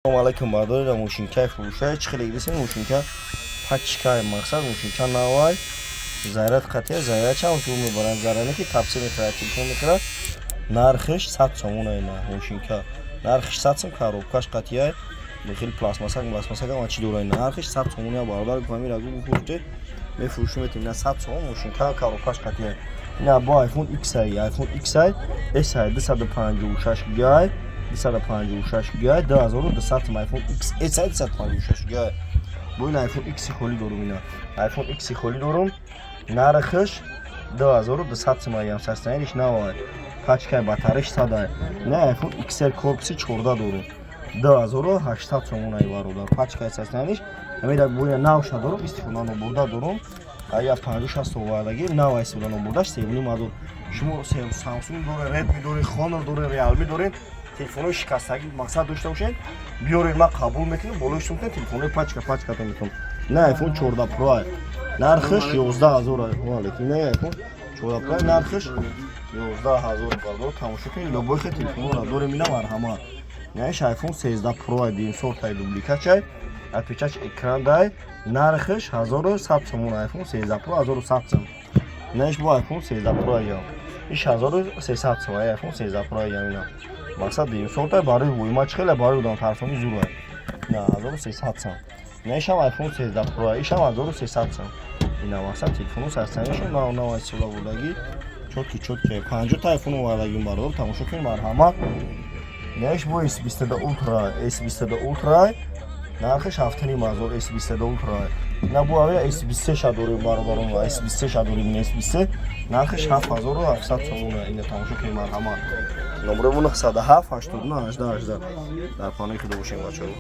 Салому алайкум, бардорира. Мошинкаи фурӯшай чӣ хеле гирисем? Мошинка пачкай, мақсад, мошинка навай, заряд қатия, зарядчам зур мебаранд, заряне ки тапси мехӯрад, телефон мехӯрад. Нархиш 100 сомон. Ина мошинка нархиш 100 сом, коробкаш қатияй, хеле пластмассак пластмассак ама чӣ дора. Нархиш 100 сомон. Я бародар гуфтам, ира гу гуфте, мефурӯшем, метем. Ина 100 сомон мошинка, коробкаш қатияй. Ина бо iPhone X, iPhone X S 256 гигай, 256 гигай, 2200 сом. iPhone XS 256 гигай. Бо ин iPhone X холӣ дорум, ина iPhone X холӣ дорум, нархиш 2200 сом. Аям состояниш навай, пачкай, батареш 100. Ина iPhone XR корпуси 14 дорум, 2800 сомон ай, бародар, пачкай, состояниш ҳамида. Бо ина навша дорум, истифода нобурда дорум, ая 50-60 овардагӣ, нав истифода нобурдаш, 3,5 ҳазор. Шумо Samsung доред, Redmi доред, Honor доред, Realme доред, телефонҳои шикастагӣ, мақсад, дошта бошед, биёред, ман қабул мекунем, болои шумо телефонҳои пачка пачкатон метавон. На iPhone 14 Pro нархиш 11 000. Алейкум. На iPhone 14 Pro нархиш 11 000. Бародар, тамошо кунед, любой хел телефонҳоро дорем, ина марҳамат. Наиш iPhone 13 Pro дим сортай, дубликатчай, отпечаток экран дай, нархиш 1100 сомон. iPhone 13 Pro 1100 сом. Наиш бо iPhone 13 Pro ям, иш 1300 сом. iPhone 13 Pro ям, ина мақсад, дим сортай, барои вуйма чӣ хеле, барои одамтарсонӣ зурай, ина 1300 сом. Наишам iPhone 13 Pro, ишам 1300 сом. Ина мақсад, телефону состоянишон нав нав, истифода бурдагӣ, чёткий, чёткий. 50 та iPhone овардагим, бародар, тамошо кунед, марҳамат. Наиш бо S22 Ultra, S22 Ultra нархиш 7,5 ҳазор, S22 Ultra. На бо авя S23 ша дорем, бародарон, S23 ша дорем, S23 нархиш 7700 сомона. Ина тамошо кунед, марҳамат. Номерамон 907 89 18 18. Дар паноҳи Худо бошем, бачаҳо.